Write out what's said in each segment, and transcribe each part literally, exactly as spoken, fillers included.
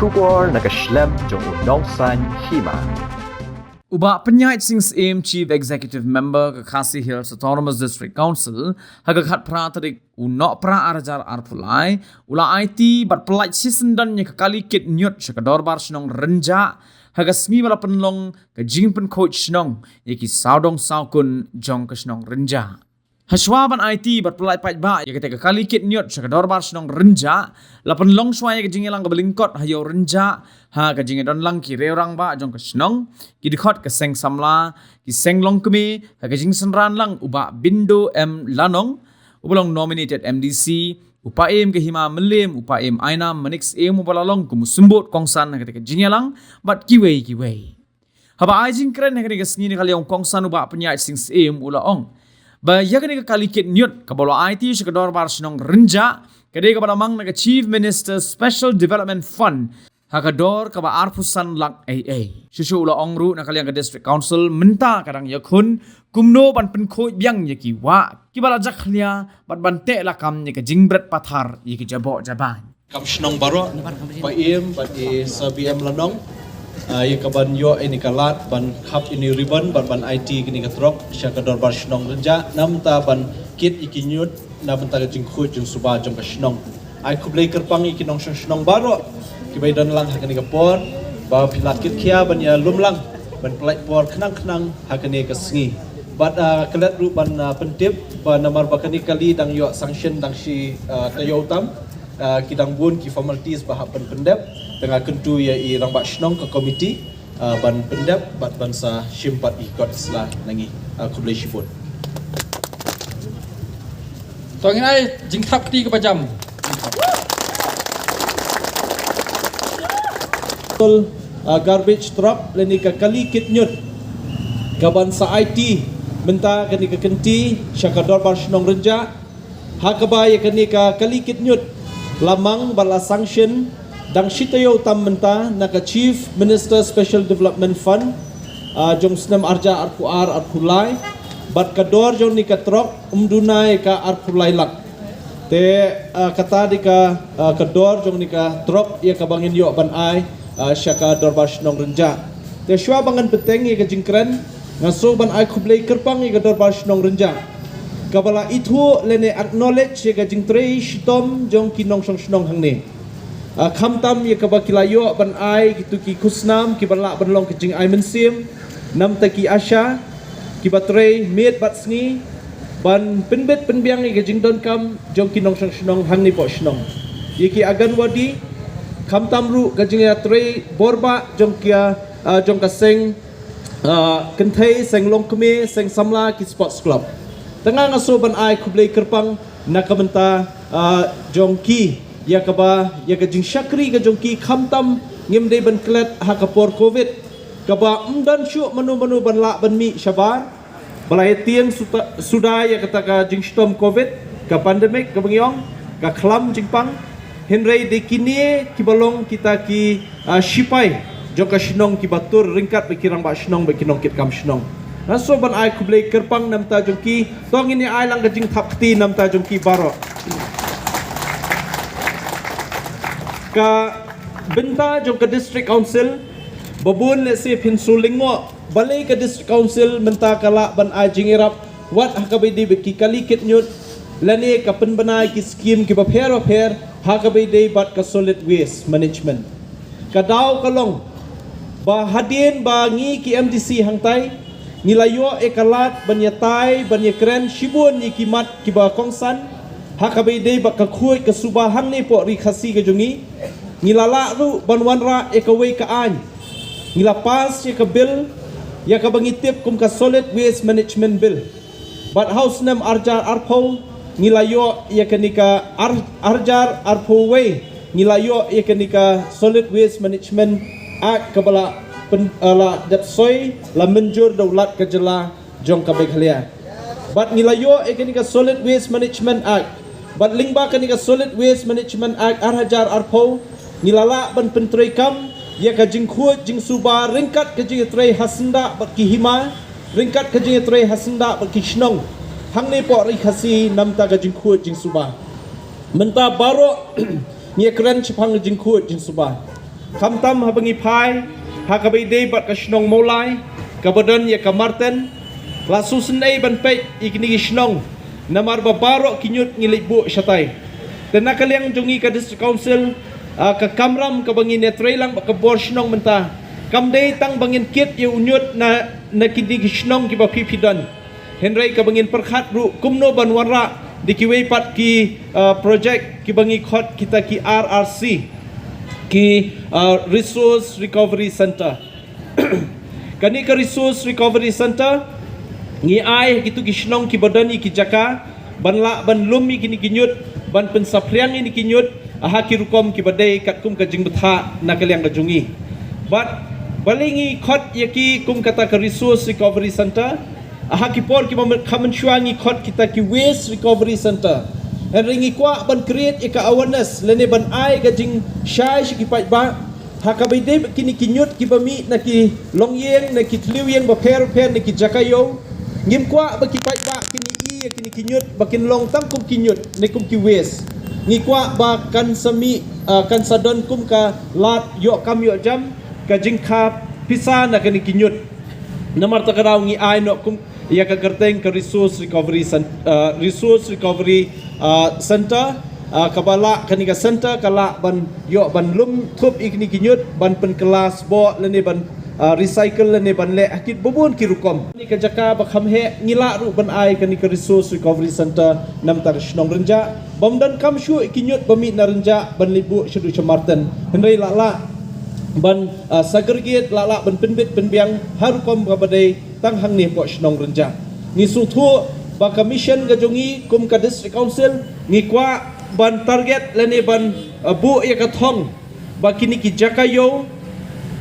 Khubor na ka shlem jong u nongsaiñ hima. U Bah Pynïaid Sing Syiem, Chief Executive Member ka Khasi Hills Autonomous District Council, ha ka khatphra tarik u Nohprah arhajar arphew lai, u la aiti bad pyllait shisyndon ïa ka kali kit ñiut sha ka Dorbar Shnong Rynjah, ha ka sngi ba la pynlong ka jingpynkhuid shnong ïa ki sawdong sawkun jong ka shnong Rynjah. Hashwa ban aiti bad pyllait paidbah ïa kata ka kali kit ñiut sha ka Dorbar Shnong Rynjah, la pynlong shwa ïa ka jingïalang kaba lyngkot ha Ïew Rynjah, ha ka jingïadon lang ki rangbah jong ka shnong, ki dkhot ka seng samla, ki seng longkmie, ha ka jingsynran lang u Bah Bindo M Lanong, uba long nominated M D C, u Paiem ka hima Mylliem, u Paiem Ainam Manik Syiem, uba la long kum u symbud kongsan ha kata ka jingïalang, bad kiwei kiwei. Haba ai jingkren ha kane ka sngi na ka liang u kongsan u Bah Pynïaid Sing Syiem u la ong ba ïa kane ka kali kit ñiut kaba la aiti sha ka Dorbar Shnong Rynjah, ka dei kaba la mang na ka Chief Minister Special Development Fund ha ka dor kaba arphew san lak ei ei. Shuh shuh u la ong ruh na ka liang ka District Council mynta ka dang ïakhun kumno ban pynkhuid biang ïa ki wah kiba la jakhlia bad ban teh lakam ïa ka jingbret pathar ïa ki jaboh jabain. Kam shnong baroh, Paiem bad i Sir B M Lanong, ah, ïa ka ban ïoh ïa kane ka lad ban khap ïa kane ka ribbon bad ban aiti ïa kane ka trok sha ka Dorbar Shnong Rynjah, na bynta ban kit ïa ki ñiut na bynta ka jingkhuid jingsuba jong ka shnong. Ai khublei kyrpang ïa ki nongshong shnong baroh kiba ïadon lang ha kane ka por, ba phi la kit khia ban ïalum lang ban pyllait por khnang khnang ha kane ka sngi. Bad, ah, klet ruh ban, ah, pyntip ba namar ba kane ka kali dang ïoh sanction dang shi, ah, taïew tam, ah, ki dang bun ki formalities ba hap ban pyndep, te nga kyntu ïa i rangbah shnong, ka komiti, ah, ban pyndep bad ban sa shim pat ïa ki kot sla na ngi. Ah, khublei shibun. To ngin ai jingthap kti kaba jam. Ah, garbage truck lane ka kali kit ñiut ka ban sa aiti mynta kane ka kynti sha ka Dorbar Shnong Rynjah, ha kaba ïa kane ka kali kit ñiut la mang bad la sanction dang shi taïew tam mynta na ka Chief Minister Special Development Fund, ah, jong snem arhajar arphew ar arphew lai, bad ka dor jong kane ka trok ym duna ïa ka arphew lai lak. Te, ah, kata dei ka, ah, ka dor jong kane ka trok ïa kaba ngin ïoh ban ai, ah, sha ka Dorbar Shnong Rynjah. Te shuwa ba ngan bteng ïa ka jingkren, nga sngew ban ai khublei kyrpang ïa ka Dorbar Shnong Rynjah kaba la ithuh lane acknowledge ïa ka jingtrei shitom jong ki nongshong shnong hangne. Ah, khamtam ïa kaba ki la ïoh ban ai kito ki khusnam kiban lah ban long ka jingai mynsiem, na bynta ki ASHA kiba trei miet bad sngi ban pynbit pynbiang ïa ka jingdonkam jong ki nongshong shnong hangne hapoh shnong. Ïa ki Anganwadi, khamtam ruh ka jingïatrei bor bah jong ki, ah, jong ka seng, ah, kynthei, seng longkmie, seng samla, ki sports club. Te nga sngew ban ai khublei kyrpang na ka bynta, ah, jong ki ïa kaba, ïa ka jingshakri ka jong ki, khamtam ngim dei ban klet ha ka por covid kaba ym don shuh mano mano ban lah ban mih shabar. Ba la ïatieng suda, suda ïa kata ka jingshitom covid, ka pandemic kaba ngi ong, ka khlam jingpang. Hynrei dei kine kiba long kita ki, ah, shipai jong ka shnong kiba tur ryngkat bad ki rangbah shnong bad ki nongkitkam shnong. Nga sngew ban ai khublei kyrpang na bynta jong ki, to ngin ïa ai lang ka jingthap kti na bynta jong ki baroh. Ka bynta jong ka District Council, ba bun lehse phin shu lyngngoh balei ka District Council mynta ka lah ban ai jingïarap wat ha kaba ïadei bad ki kali kit ñiut lane ka pynbna ïa ki skim kiba pher bapher ha kaba ïadei bad ka solid waste management. Ka daw ka long ba hadien ba ngi ki M D C hangtai ngi la ïoh ïa ka lad ban ïatai ban ïakren shibun ïa ki mat kiba kongsan ha kaba ïadei bad ka khuid ka suba hangne hapoh Ri Khasi ka jong ngi. Ngi la lah ruh ban wanrah ïa kawei ka aiñ. Ngi la pass ïa ka bill ïa kaba ngi tip kum ka Solid Waste Management Bill. Bad ha u snem arhajar arphew ngi la ïoh ïa kane ka ar-, arhajar arphew wei ngi la ïoh ïa kane ka Solid Waste Management Act kaba la pyn-, eh, la dep soi, la mynjur da u Lat ka jylla jong ka Meghalaya. Bad ngi la ïoh ïa kane ka Solid Waste Management Act. Bad lyngba kane ka Solid Waste Management Act arhajar arphew, ngi la lah ban pyntreikam ïa ka jingkhuid jingsuba ryngkat ka jingïatrei ha syndah bad ki hima, ryngkat ka jingïatrei ha syndah bad ki shnong hangne hapoh Ri Khasi na bynta ka jingkhuid jingsuba. Mynta baroh ngi ïakren shaphang ka jingkhuid jingsuba. Khamtam haba ngi phai ha kaba ïadei bad ka shnong Mawlai kaba don ïa ka Marten, la sngewsynei ban peit ïa kine ki shnong, namar ba baroh ki ñiut ngi leit buh shatai. Te na ka liang jong ngi ka District Council, ah, ka kamram kaba ngin ïatreilang bad ka bor shnong mynta kam dei tang ba ngin kit ïa u ñiut na, na kine ki shnong kiba phi phi don. Hynrei kaba ngin pyrkhat ruh kumno ban wanrah da kiwei pat ki, ah, project kiba ngi khot kita ki R R C, ki, ah, Resource Recovery Center. Kane ka Resource Recovery Center ngi ai ha kitu ki shnong kiba don ïa ki jaka ban lah ban lum ïa kine ki ñiut, ban pynsaphriang ïa kine ki ñiut ha ki rukom kiba dei katkum ka jingbthah na ka liang ka jong ngi. Bad balei ngi khot ïa ki kum kata ka Resource Recovery Center? Ha ki por kiba kham mynshuwa ngi khot kita ki Waste Recovery Center. Hynrei ngi kwah ban create ïa ka awareness lane ban ai ka jingshai sha ki paidbah ha kaba ïadei bad kine ki ñiut kiba mih na ki longïing, na ki thliew ïing bapher bapher, na ki jaka ïew. Ngim kwah ba ki paidbah kin ïohi ïa kine ki ñiut ba kin long tang kum ki ñiut ne kum ki waste. Ngi kwah ba kan sa mih, ah, kan sa don kum ka lad ïoh kam ïoh jam, ka jingkha pisa na kine ki ñiut. Namar kata ka daw ngi ai noh kum ïa ka kyrteng ka Resource Recovery Cen-, ah, Resource Recovery, ah, Center, ah, kaba lah kane ka center ka lah ban ïoh ban lum thup ïa kine ki ñiut, ban pynkylla sboh lane ban, ah, recycle lane ban leh ha kit ba bun ki rukom. Kane ka jaka ba kham heh ngi lah ruh ban ai kane ka Resource Recovery Center na bynta ka shnong Rynjah, bym donkam shuh ïa ki ñiut ba mih na Rynjah ban leit buh shaduh sha Marten. Hynrei la lah ban, ah, segregate, la lah ban pynbit pynbiang ha rukom kaba dei tang hangne hapoh shnong Rynjah. Ngi sngewthuh ba ka mission ka jong ngi kum ka District Council ngi kwah ban target lane ban, ah, buh ïa ka thong ba kine ki jaka ïew,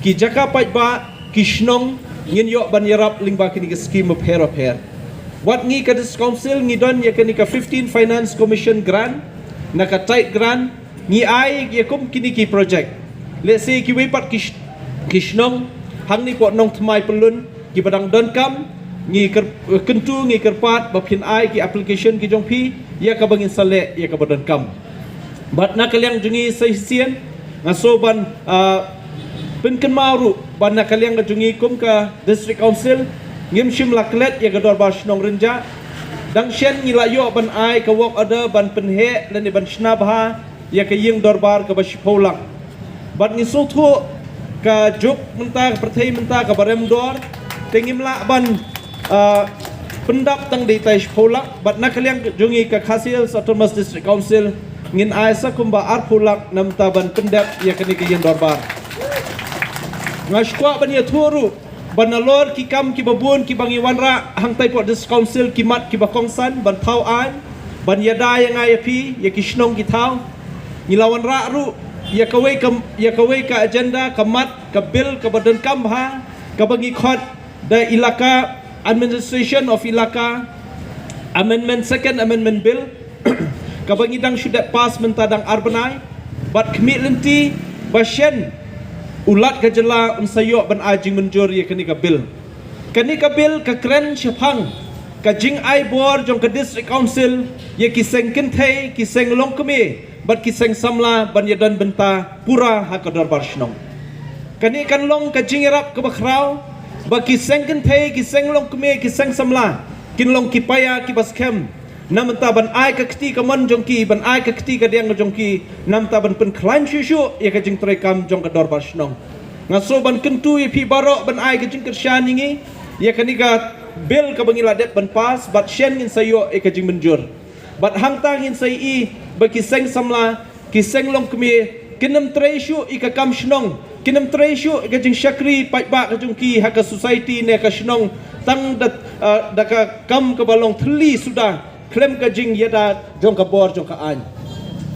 ki jaka paidbah, ki shnong ngin ïoh ban ïarap lyngba kine ki scheme bapher bapher. Wat ngi ka District Council ngi don ïa kane ka fifteen Finance Commission grant, na ka tied grant, ngi ai ïa kum kine ki project. Let's say kiwei pat ki sh-, ki shnong hangne hapoh Nongthymmai Pyllun kiba dang donkam, ngi kyr-, kyntu ngi kyrpad ba phin ai ki application ki jong phi ïa kaba ngin sa leh ïa kaba donkam. Bad na ka liang jong ngi sa shisien nga sngew ban, ah, pynkynmaw ruh ba na ka liang ka jong ngi kum ka District Council ngim shym la klet ïa ka dorbar shnong Rynjah. Dang shen ngi la ïoh ban ai ka work order ban pynheh lane ban shna bha ïa ka ïing dorbar kaba shiphew lak. Bad ngi sngewthuh ka juk mynta, ka pyrthei mynta kaba rem dor, te ngim lah ban, ah, pyndap tang dei tai shiphew lak. Bad na ka liang jong ngi ka Khasi Hills Autonomous District Council ngin ai sa kumba arphew lak na bynta ban pyndep ïa kane ka ïing dorbar. Nga shu kwah ban ïathuh ruh ba nalor ki kam kiba bun kiba ngi wanrah hangtai hapoh District Council, ki mat kiba kongsan ban thaw aiñ, ban ïada ïa nga ïa phi, ïa ki shnong ki thaw. Ngi la wanrah ruh ïa kawei ka, ïa kawei ka agenda, ka mat, ka bill kaba donkam bha, kaba ngi khot da Elaka, Administration of Elaka Amendment, Second Amendment Bill, kaba ngi dang shu dep pass mynta dang ar bnai, bad khmih lynti ba shen u Lat ka jylla un sa ïoh ban ai jingmynjur ïa kane ka bill. Kane ka bill ka kren shaphang ka jingai bor jong ka District Council ïa ki seng kynthei, ki seng longkmie bad ki seng samla ban ïadon bynta pura ha ka dorbar shnong. Kane kan long ka jingïarap kaba khraw ba ki seng kynthei, ki seng longkmie, ki seng samla kin long ki paia kiba skhem na bynta ban ai ka kti kamon jong ki, ban ai ka kti kadiang jong ki, na bynta ban pynkhlaiñ shuh shuh ïa ka jingtrei kam jong ka dorbar shnong. Nga sngew ban kyntu ïa phi baroh ban ai ka jingkyrshan ïa ngi ïa kane ka bill kaba ngi la dep ban pass, bad shen ngin sa ïoh ïa ka jingmynjur. Bad hangta ngin sa ïohi ba ki seng samla, ki seng longkmie kin ym trei shuh ïa ka kam shnong, kin ym trei shuh ïa ka jingshakri paidbah ka jong ki ha ka society ne ka shnong, tang da, ah, da ka kam kaba long thylli suda khlem ka jingïada jong ka bor jong ka aiñ.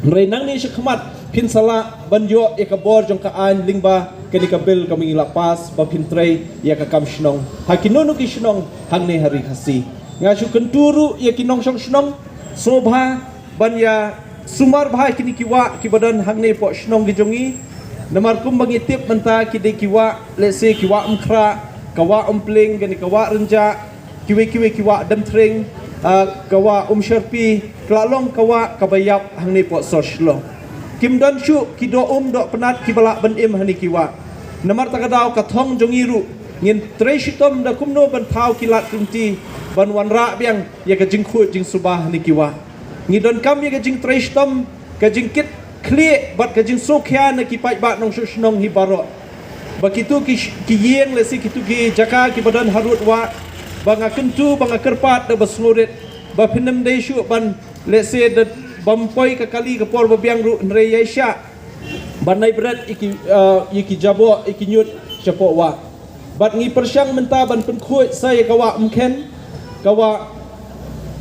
Hynrei nangne shakhmat phin sa lah ban ïoh ïa ka bor jong ka aiñ lyngba kane ka bill kaba ngi la pass ba phin trei ïa ka kam shnong ha kino kino ki shnong hangne ha Ri Khasi. Nga shu kyntu ruh ïa ki nongshong shnong, sngewbha ban ïa sumar bha ïa kine ki wah kiba don hangne hapoh shnong ki jong ngi. Namar kumba ngi tip mynta ki dei ki wah, let's say ki wah Umkhrah, ka wah Umpling, kane ka wah Rynjah, kiwei kiwei ki wah Demthring, ah, ka wah Umsharpi, ka la long ka wah kaba ïap hangne hapoh sor Shillong. Kim don shuh ki doh um doh pnat kiba lah ban im ha kine ki wah. Namar kata ka daw ka thong jong ngi ruh ngin trei shitom da kumno ban thaw ki lad ki lynti ban wanrah biang ïa ka jingkhuid jingsuba ha kine ki wah. Ngi donkam ïa ka jingtrei shitom, ka jingkit khlieh bad ka jingsngewkhia na ki paidbah nongshong shnong hi baroh. Ba kito ki, ki ïing, lehse kito ki jaka kiba don harud wah, ba nga kyntu, ba nga kyrpad da ba sngewrit, ba phin ym dei shuh ban, lehse da bym poi ka kali ka por ba biang ruh, hynrei ïaishah ban ai bret ïa ki, ah, ïa ki jaboh, ïa ki ñiut shapoh wah. Bad ngi pyrshang mynta ban pynkhuid sa ïa ka wah Umkhen, ka wah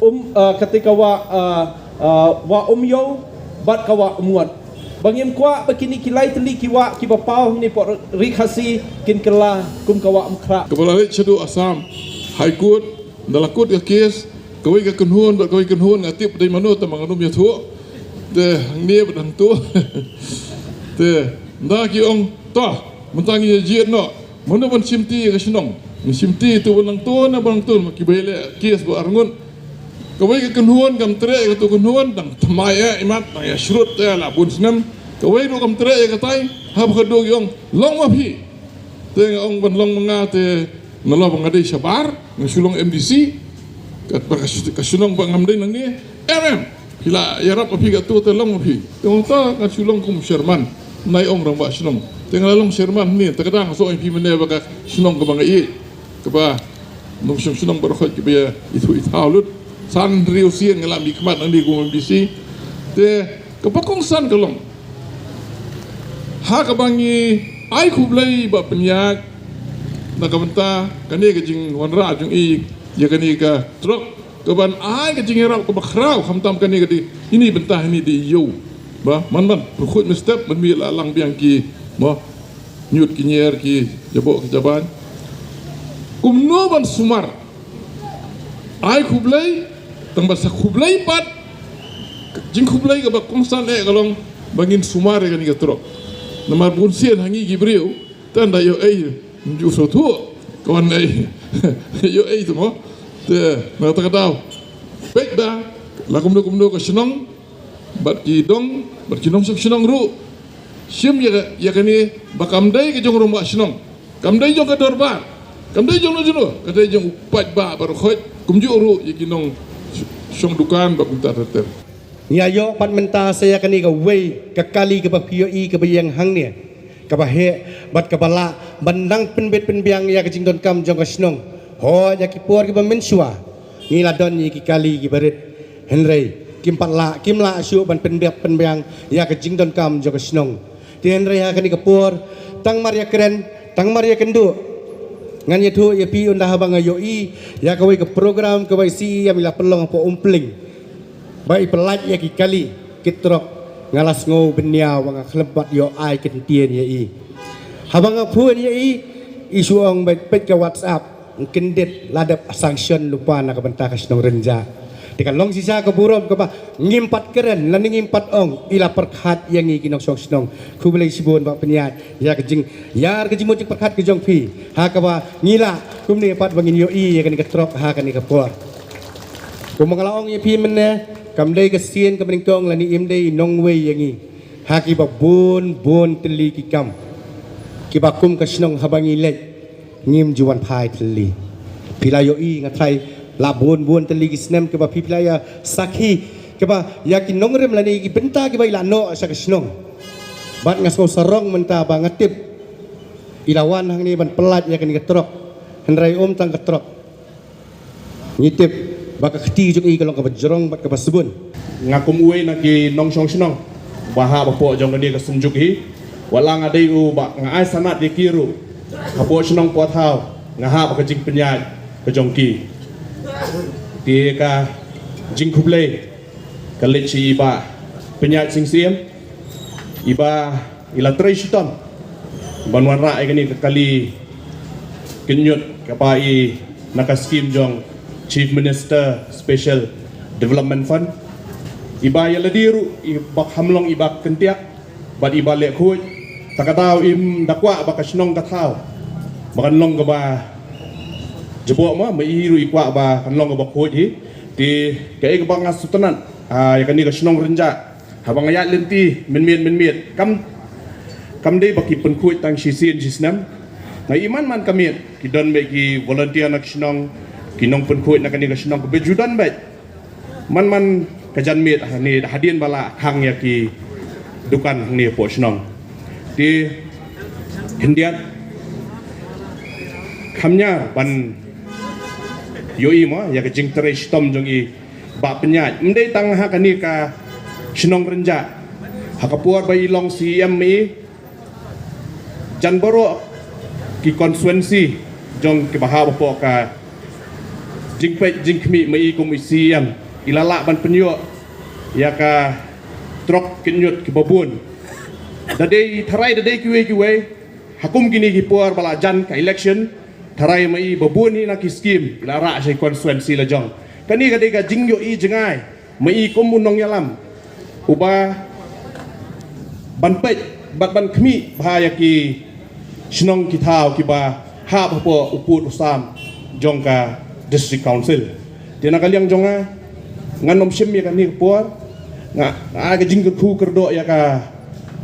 Um, ah, kata ka wah, ah, ah, wah Umïew bad ka wah Umngot. Ba ngim kwah ba kine ki lai tylli ki wah kiba paw ha kane ka ri Khasi kin kylla kum ka wah Umkhrah. Kaba la leit shaduh Assam High Court, ynda la kut ka case, kawei ka kynhun bad kawei ka kynhun, nga tip dei mano, tangba ngam ïathuh. Te hangne bad hangto. Te ynda ki ong, to, mynta ngi ïa jied noh. Mano ban shimti ïa ka shnong? Ngi shimti, to ba nangto ne ba nangto, ma kiba ïaleh case ba arngut. Kawei ka kynhun kam treh ïa kato ka kynhun, dang thymmai eh imat, dang ïa shrut eh la bun snem. Kawei ruh kam treh ïa katai, haba khadduh ki ong, long ma phi. Te nga ong ban long ma nga te, nalor ba nga dei shabar, nga shu long M D C. Katba ka sh-, ka shnong ba ngam dei nangne. Em, em. Phi la ïarap ma phi kato te long ma phi. Te ong, to nga shu long kum chairman. Nai ong rangbah shnong. Te nga la long chairman hangne, te ka dang shu ong ïa phi mynne ba ka shnong kaba nga ïeit, kaba nongshong shnong baroh khoit kiba ïa ithuh ithaw lut. San hynriew sien nga la mihkhmat nangne kum M D C. Te kaba kongsan ka long, ha kaba ngi ai khublei bad pynïaid na ka bynta kane ka jingwanrah jong i ïa kane ka trok, kaban ai ka jingïarap kaba khraw, khamtam kane ka dei, ine i bynta, ine i dei ïew. Ba man, man pynkhuid mynstep, mynmiet la lang biang ki, mo, ñiut ki ñier, ki jaboh ki jaban. Kumno ban sumar? Ai khublei, tangba sa khublei pat. Jingkhublei kaba kongsan eh ka long ba ngin sumar ïa kane ka trok. Namar bun sien ha ngi ki briew, tang da ïoh ei, ym ju sngewthuh, ka wan ei. Ïoh ei tu mo. Te na kata ka daw, peit da la kumno kumno ka shnong bad ki dong, bad ki nongshong shnong ruh. Shim ïa, ïa kane ba kam dei ka jong u rangbah shnong, kam dei jong ka dorbar, kam dei jong no jong no, ka dei jong u paidbah baroh khoit, kumjuh ruh ïa ki nongshong dukan bad kumta ter ter. Ngi ïoh pat mynta sa ïa kane kawei ka kali kaba phi ïohi kaba ïeng hangne, kaba heh bad kaba lah ban nang pynbit pynbiang ïa ka jingdonkam jong ka shnong. Hooid, ïa ki por kiba mynshuwa ngi la don ïa ki kali kiba rit, hynrei kim pat lah, kim lah shuh ban pynbit pynbiang ïa ka jingdonkam jong ka shnong. Te hynrei ha kane ka por, tang mar ïakren, tang mar ïakynduh, ngan ïathuh ïa phi, ynda haba nga ïohi ïa kawei ka program kaba i C E M i la pynlong hapoh Umpling, ba i pyllait ïa ki kali ki trok, nga la sngew bynñiaw ba nga khlem pat ïoh ai kyntien ïa i. Haba nga phone ïa i, i shu ong ba peit ka WhatsApp, kyndit la dep sanction lypa na ka bynta ka shnong Rynjah. Te ka long shisha ka burom kaba ngim pat kren lane ngim pat ong, i la pyrkhat ïa ngi ki nongshong shnong. Khublei shibun bad pynïaid ïa ka jing, ïa ka jingmut jingpyrkhat ka jong phi, ha kaba ngi lah kumne pat ba ngin ïohi ïa kane ka trok ha kane ka por. Kumba nga la ong ïa phi mynne, kam dei ka sien kaba nyngkong lane im dei i nongwei ïa ngi ha kiba bun bun tylli ki kam kiba kum ka shnong haba ngi leit ngim ju wan phai thylli. Phi la ïohi, nga tharai la bun bun tylli ki snem kiba phi, phi la ïa sakhi, kiba ïa ki nongrim lane ki bynta kiba i la noh sha ka shnong. Bad nga sngew sarong mynta ba nga tip i la wan hangne ban pyllait ïa kane ka trok, hynrei ym tang ka trok. Ngi tip ba ka kti jong i ka long kaba jrong bad kaba sbun. Nga kum uwei na ki nongshong shnong ba hap hapoh jong kane ka seng juk hi, wat la nga dei u ba nga ai sanad ïa ki ruh, hapoh shnong Pyrthei nga hap ka jingpynïaid ka jong ki. Te ka jingkhublei ka leit sha i Bah Pynïaid Sing Syiem, i ba i la trei shitom ban wanrah ïa kane ka kali kynñiut kaba i na ka skim jong Chief Minister Special Development Fund. I ba ïa lade ruh i ba kham long i ba kyntiak bad i ba leh khuid. Ta ka daw im da kwah ba ka shnong ka thaw ba kan long kaba jaboh, ma, ma i ruh i kwah ba kan long kaba khuid hi. Te kaei kaba nga sngewtynnat, ah, ïa kane ka shnong Rynjah, Haba nga ïaid lynti mynmiet mynmiet, kam kam dei ba ki pynkhuid tang shisien shisnem. Nga ïohi man man ka miet ki don beit ki volunteer na ka shnong, ki nongpynkhuid na kane ka shnong, ka beit ju don beit. Man man ka janmiet hangne hadien ba la khang ïa ki dukan hangne hapoh shnong. Te khyndiat kham ñiar ban ïohi mo ïa ka jingtrei shitom jong i Bah Pynïaid. Ym dei tang ha kane ka shnong Rynjah, ha ka por ba i long C E M i, jan baroh ki constituency jong kiba hap hapoh ka jingpeit jingkhmih ma i kum i C E M, i la lah ban pynïoh ïa ka trok kynñiut kiba bun. Da dei tharai da dei kiwei kiwei, ha kum kine ki por ba la jan ka election, tharai ma i ba bun hi na ki scheme i la rah sha ki constituency la jong. Kane ka dei ka jingïohi jngai ma i kum u nongïalam uba ban peit bad ban khmih bha ïa ki shnong ki thaw kiba hap hapoh u pud u sam jong ka District Council. Te na ka liang jong nga, ngan ym shim ïa kane ka por, nga nga ai ka jingkyrkhu kyrdoh ïa ka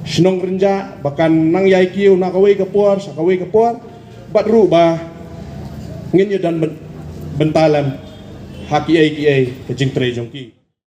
shnong Rynjah ba kan nang ïai kiew na kawei ka por sha kawei ka por, bad ruh ba ngin ïa don byn- bynta lem ha kiei kiei ka jingtrei jong ki.